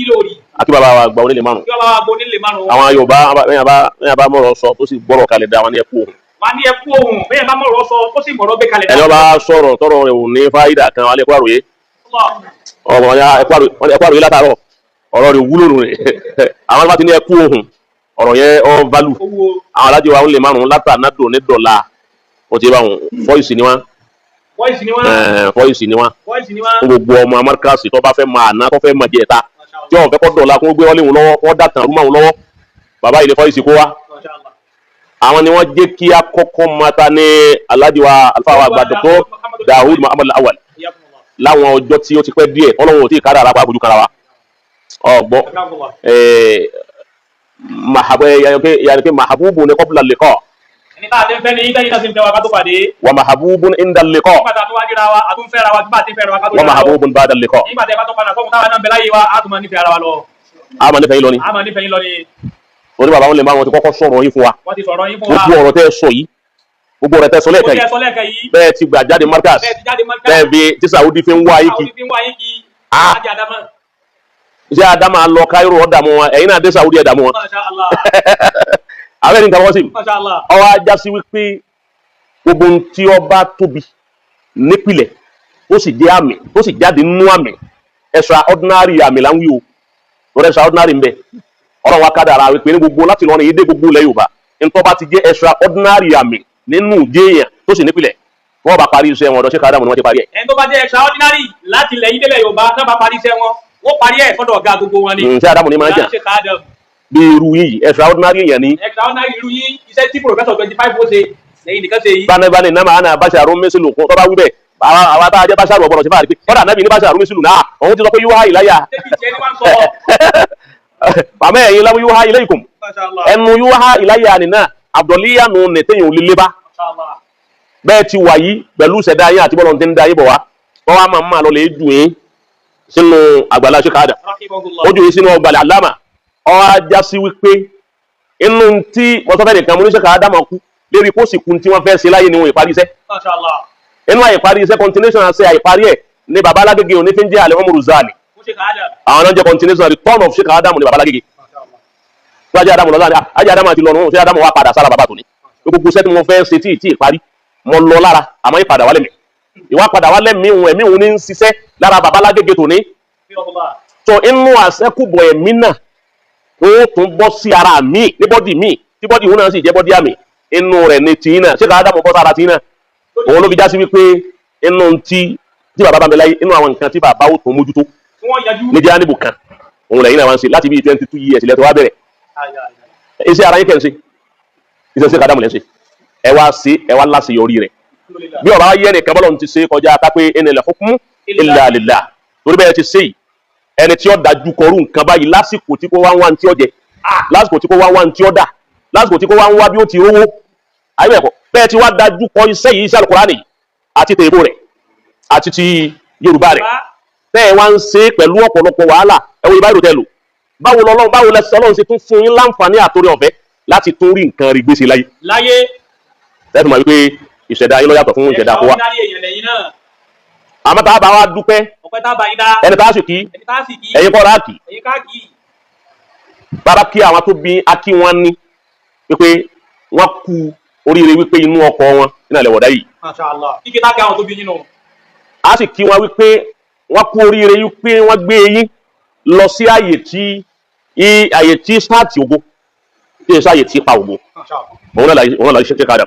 Ìlòrì. Akí bàbá wa gba onílé márùn. Kí wọ́n bá wa gbọ́ nílé márùn-ún. Àwọn Yorùbá, bẹ́ẹ̀ bá mọ̀rọ̀ sọ tó sì gbọ́rọ̀ kalẹ̀ dá wọn ní ẹkú òun. Wà ní ẹkú ohun, bẹ́ẹ̀ bá mọ̀rọ̀ sọ tó sì mọ̀rọ̀ gbé kalẹ̀. Ẹni wọn bá sọ̀rọ̀ tọrọ rẹ̀ ò ní fáyidà kan wọn lè kó àròyé. Ọmọ ya ẹkú àròyé látàárọ̀, ọ̀rọ̀ rẹ̀ wúlò rẹ̀. Àwọn bá ti ní ẹkú ohun, ọ̀rọ̀ yẹn ọ válù. Owó. Àwọn alájọ wa ń lè márùn látànádò ní dọ̀la, ó ti bá wọn fọ́ìsì ni wọn. Voice ni wọ́n. Fọ́ìsì ni wọn. Voice ni wọ́n. Fún gbogbo ọmọ amárkàsì tó bá fẹ́ máa ná, tó fẹ́ máa jẹ ẹ̀ta, tí wọn fẹ́ kọ́ dọ̀la kó gbé wọlé wọn lọ́wọ́, kó dàtàn rúmọ̀ wọn lọ́wọ́, bàbá ilé fọ́ìsì kó wá. Àwọn ni wọ́n jẹ́ kí a kọ́kọ́ máa ta ní alájọ wa alfa wa àgbà Dr. Dawud Muhammad Awal láwọn ọjọ́ tí ó ti pẹ́ díẹ̀. Ọlọ́run ò tí ì kára ara pa àbójú kára wa ọgbọ́n yàní pé mahabubu ni qabla liqa. Ẹni tá a ti ń fẹ́ ní tẹ́yìn náà sì ń fẹ́ wa ká tó pàdé. Wa mahabubun inda liqa. Nígbà tá a tún wá ríra wa, a tún fẹ́ra wa bá a ti fẹ́ra wa ká tó Wa ríra wa. mahabubun ba'da liqa. Nígbà tẹ́ bá tó padà sọ́kùn táwa náà ń bẹ láyé wa, a tún máa nífẹ̀ẹ́ ara wa lọ. A máa nífẹ̀ẹ́ yín lọ ni. A máa nífẹ̀ẹ́ yín lọ ni. Oní bàbá wọn lè máa wọn ti kọ́kọ́ sọ̀rọ̀ yín fún wa. Wọ́n ti sọ̀rọ̀ yín fún wa. Gbogbo ọ̀rọ̀ tẹ́ ẹ sọ yìí, gbogbo ọ̀rọ̀ tẹ́ ẹ sọ Ó lẹ́ẹ̀kan ti yìí, ẹ sọ lẹ́ẹ̀kan yìí. bẹ́ẹ̀ ti gbà jáde markaz, Bẹ́ẹ̀ ti jáde Markaz. bẹ́ẹ̀ bí tí Saudi fi ń wá yín kí. Saudi fi ń wá yín kí. Ah. Ájì Ádámà. Iṣẹ́ Adama lọ Cairo, ọ̀dààmú wọn, ẹ̀yin náà dé Saudi, ẹ̀dààmú wọn. Masha Allah. Àwọn ẹni nǹkan wọ́n sì Masha Allah. Ọwọ́ ajá sí wípé gbogbo ohun tí ó bá tóbi nípìlẹ̀, ó sì jẹ́ àmì, ó sì jáde nínú àmì extraordinary, àmì là ń wí o, lórí extraordinary ń bẹ. Ọ̀rọ̀ wa kádàrá wípé ní gbogbo láti lọ́rin yìí dé gbogbo ilẹ̀ Yorùbá, ntọ́ bá ti jẹ́ extraordinary àmì nínú jéèyàn tó sì nípìlẹ̀, wọ́n bá parí iṣẹ́ wọn, ọ̀dọ̀ ṣé kádàmù ni wọ́n ti parí ẹ̀. Ẹni tó bá jẹ́ extraordinary láti ilẹ̀ yìí délẹ̀ Yorùbá náà, bá parí iṣẹ́ wọn, wọ́n parí ẹ̀ sọ́dọ̀ ọ̀gá gbogbo wọn ni. Ṣé Ádámù ni máa ń jà. Ṣe Adam. Bí irú yìí, extraordinary èèyàn ni. Extraordinary irú yín, iṣẹ́ tí professor 25 ó ṣe lẹ́yìn nìkan ṣe yìí. Báni náà máa basharun mislukum, tó bá wí bẹ́ẹ̀, àwa tá a jẹ́ basharu ọ̀gbọ́dọ̀ sí fáàrí pé kọ́dà nábì ní basharun mislu náà, òun ti sọ pé yuha ilayya. Débi ìjẹ́ ni wọ́n sọ. Bàmá ẹ̀yin lam yuha ilaykum. Masha Allah. Ẹnu yuha ilayya nìna àbdọ̀líyà nù ní téèyàn ò lè lébá. Masha Allah. Bẹ́ẹ̀ ti wà yìí pẹ̀lú ṣẹ̀dá yín àti bọ́lọ̀ ti ń da yín bọ̀ wá, wọ́n wá máa ń máa lọ lè jù yín sínú àgbàlá ṣíkàdà. Rahimahullah. Ó jù yín sínú ọgbàlẹ̀ àlámà. Ó wá já sí wípé inú tí wọ́n sọ fẹ́ nìkan mo ní ṣíkàdà máa kú lérí kó sì kú tí wọ́n fẹ́ ṣe láyé ni wọn ìparí iṣẹ́. Masha Allah. Inú àìparí iṣẹ́, continuation àṣẹ àìparí ẹ̀ ní baba alágége òní fi ń jẹ́ àlẹ́ ọmọ ruzali. Ó ṣe Adam. Àwọn náà jẹ́ continuation, return of Sheikh Adamu ní baba alágége. Masha Allah. Tó ajé Adamu lọ́la, ajé Adamu àti lọ́nu ṣé Adamu wá padà sára baba tòní. Gbogbo iṣẹ́ tí mo fẹ́ ṣe tí ì tí ì parí mo lọ lára, àmọ́ ìpadà wálẹ̀ mi, ìwà padà wálẹ̀ mi òun, ẹ̀mí òun ní ń ṣiṣẹ́ lára baba alágége tòní. Rahimahullah. Tó inú àṣẹkùbọ̀ ẹ̀mí náà, ó tún bọ́ sí ara mi ní body mi, tí body òun náà sì jẹ́ body àmì inú rẹ̀ ní tìyín náà. Ṣé ká Ádámù bọ́ sára tìyín náà, òun ló fi já sí wípé inú tí tí bàbá bá mi láyé, inú àwọn nǹkan tí bàbá ó tún mójútó Tí wọ́n yanjú. ní jẹ́ kan òun lẹ́yìn náà wá ń ṣe láti bíi 22 years ilẹ̀ tó wá bẹ̀rẹ̀. Iṣẹ́ ara yín kẹ́ ń ṣe, iṣẹ́ ṣe kàdámù lẹ́ ń ṣe, ẹ wá ṣe, ẹ wá láṣeyọrí rẹ̀. Alhamdulillah. Bí ọ̀rọ̀ ayé ẹnìkan bọ́lọ̀ ti ṣe kọjá kápé inil hukmu illa lillah, torí bẹ́ẹ̀ ti ṣe yìí, ẹni tí ó dájú kọrú nǹkan báyìí lásìkò tí kò wá ń wá ní tí ó jẹ, lásìkò tí kò wá ń wá ní tí ó dà, lásìkò tí kò wá ń wá bí ó ti rówó ayé ẹ̀kọ́, bẹ́ẹ̀ ti wá dájú kọ iṣẹ́ yìí, iṣẹ́ Al-Qur'ani yìí àti tèèbó rẹ̀ àti ti Yorùbá rẹ̀, tẹ́ ẹ wá ń ṣe pẹ̀lú ọ̀pọ̀lọpọ̀ wàhálà, ẹ wo ìbáyìí tẹ́ lò, báwo lọ́lọ́run, báwo lẹ́sẹ̀ Ọlọ́run ṣe tún fún yín láǹfààní àtòrí ọ̀fẹ́ láti tún rí nǹkan rí gbèsè láyé? Láyé. Lẹ́tùn máa wípé ìṣẹ̀dá yín ló yàtọ̀ fún ìṣẹ̀dá kó wa. Extraordinary èèyàn lẹ́yìn náà. Àmọ́ tá a bá wa dúpẹ́, Ọpẹ́ tá a bá yín dá. ẹni tá a sì kí, Ẹni tá a sì kí. ẹ̀yin kọ́ ra kì. Ẹ̀yin ká kí. Bàbá kí àwọn tó bí akí wọn ní wípé wọ́n kú oríire wípé inú ọkọ̀ wọn nínú àlẹ́ wọ̀dá yìí. Masha Allah. Kíkí tá a kí àwọn tó bí yín nù. A sì kí wọn wípé wọ́n kú oríire wípé wọ́n gbé yín lọ sí àyè tí àyè tí sáàtì ògo tí èso àyè tí pa ògo. Masha Allah. Òun náà la ṣe kádà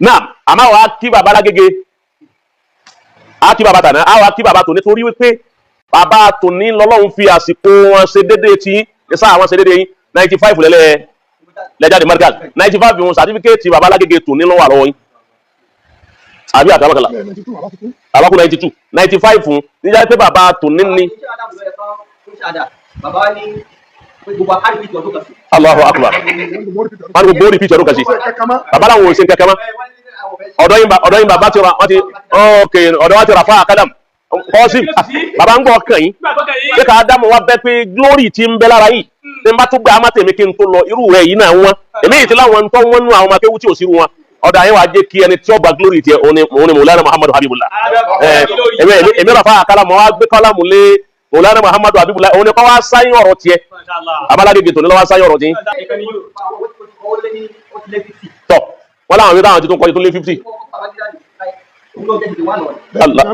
náà. Àmọ́ wàá kí bàbá lágége, á kí bàbá tàná, á wàá kí bàbá tòní, torí wípé bàbá tòní lọ́lọ́run fi àsìkò wọn ṣe déédéé tí ní sáà wọn ṣe déédéé yín. 95 lẹ́lẹ́ lẹ́jáde Markaz, 95 wọn, certificate bàbá lágége tòní lọ́wọ́ àlọ́wọ́ yín, àbí àtàwọn àbákú 92, 95 fún níjà pé bàbá tòní ní. Bàbá ní pé gbogbo akárí ọdún kan sí. Allahu Akbar, wọn ni gbogbo repeat ọdún kan sí, bàbá làwọn ò ṣe nǹkan kan mọ́. Ọ̀dọ́ yín bàbá ti ra wọ́n ti ok, ọ̀dọ́ wa ti rà fún akadam kọ́sìm, bàbá ń gbọ́ ọkàn yín. Nígbà tó kàn yín. Ṣé ká dámọ̀ wá bẹ́ pé glory ti ń bẹ lára yìí ní bá tún gbé amátẹ̀mí kí n tó lọ, irú rẹ̀ yìí náà wọ́n èmi yìí ti láwọn tó wọ́n nú àwọn ọmọ akéwú tí ò sí irú wọn. Ọ̀dà yẹn wàá jẹ́ kí ẹni tí ó gba glory tiẹ̀, òun ni Mùlánà Muhammadu Habibullah. Èmi rà fún akálàmù wá gbé kọ́lámù lé. Mọ̀lánà Muhammadu Abibula òun ni kọ́ wá sáyìn ọ̀rọ̀ tiẹ̀. Masha Allah. Abalágége tòní lọ́wọ́ sáyìn ọ̀rọ̀ tí. Ìkànnì yìí. Àwọn ó lé ní ó ti lé 50. Tọ̀ wọ́n láwọn ìwé táwọn ti tún kọ́ ti tún lé 50. Allah.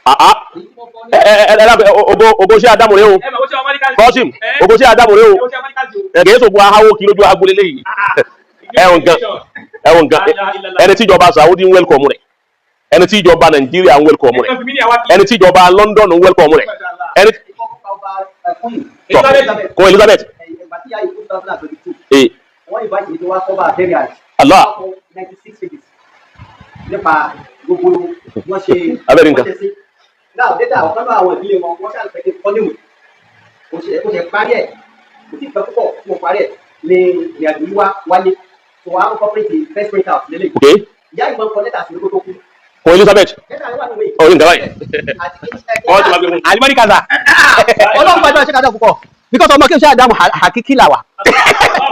Àá ẹ ẹ ẹ ẹ lábẹ́ ogo ogo ṣé Adamu rẹ o. Ẹ mọ̀ ó ṣe ọmọ Amẹ́ríkà. Kọ́sìm Ẹ ogo ṣé Adamu rẹ o. ó ṣe Amẹ́ríkà sí o. Ẹ kìí sògùn aháwó kí lójú agbolé léyìí. Ẹ̀wọ̀n gan ẹ̀wọ̀n gan ẹni tí ìjọba Saudi ń wẹ́lkọ̀mù rẹ̀, ẹni tí ìjọba Nàìjíríà ń wẹ́lkọ̀mù rẹ̀, Ẹ̀kan fi mí ní àwa kí. ẹni tí ìjọba London ń wẹ́lkọ̀mù rẹ̀, ẹni tọ̀ kún Elizabeth ee Allah. Nípa gbogbo wọ́n ṣe Abẹ́rẹ́ nǹkan. wọ́n ṣe sí. Náà dẹ́tà ọ̀kan náà àwọn ìdílé wọn wọ́n ṣàlùfẹ́ kí kọ́ níwèé. Kò ṣe parí ẹ̀, kò tí ì pẹ́ púpọ̀ tí mo parí ẹ̀ ní ìrìnàjò yìí wá wáyé. So àwọn akọ́kọ́ print first print out lélẹ̀. Ok. Ìyá ìgbọ́n kọ lẹ́tà sí ní kó tó kú. Kún Elizabeth Lẹ́tà rẹ̀ wà nínú ìwé. ọ̀rẹ́ nǹkan báyìí. Àti Wọ́n ti máa gbé fún un. Alimọ́ríkà sà. Ọlọ́run gbàdúrà ṣe dáadáa púpọ̀. Because ọmọ kí n ṣe àdámù hakiki là wà.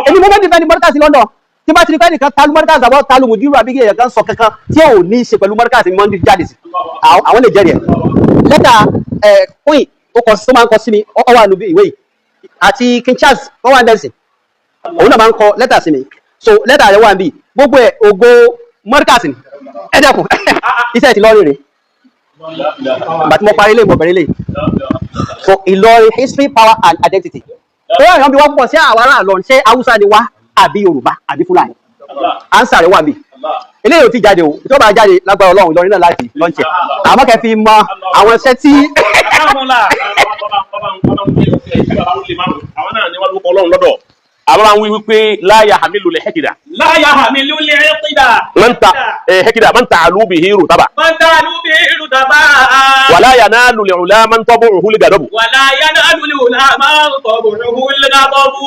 Èmi mo máa ń dìfẹ́ ní mọ́ríkà sí London. Tí bá ti rí pé nìkan talu mọ́ríkà àbọ̀ talu mùdírù àbí èèyàn kan sọ kankan tí ò ní í ṣe pẹ̀lú mọ́ríkà sí mọ́ndí jáde sí. Àwọn lè jẹ́rìí ẹ̀. Lẹ́tà ẹ̀ queen tó kọ tó máa ń kọ sí mi ọ wà níbi ìwé yìí. Àti King Charles tó wà ní ẹ̀sìn. Òun náà máa ń kọ lẹ́tà sí mi. So lẹ́tà rẹ̀ wà níbí. Gbogbo ẹ̀ ògo mọ́ríkà sí ni. Ẹ dẹ́kun iṣẹ́ ti lọ́ọ̀rì rè. Ìgbà tí mo parí ilé, mo bẹ̀rẹ̀ ilé. So Ìlọrin history, power and identity. Ó yà bí wọ́n pọ̀ sí àwọn ará Ìlọrin, ṣé Haúsá ni wá àbí Yorùbá àbí Fúlàní? Answer rẹ̀ wà mí. Eléyìí ò tí jáde o, tó bá jáde lágbára Ọlọ́run Ìlọrin náà láti lọ́nchẹ̀. Àmọ́ kẹ́ fi mọ àwọn iṣẹ́ tí Àwọn náà ni wọ́n lórúkọ Ọlọ́run lọ́dọ̀. Àwọn máa ń wí wípé láyà hamilu lè hẹ́kìdà. Láyà hàmìlú lè qida. Man ta hẹ́kìdà man ta àlú bihi rutaba. Man ta'alu bihi rutaba. Wàlá yanalu lè ula man tọ́bù òhun lè gàdọ́bù. Wala yanalu al-ula man tabu'uhu al-ghadabu.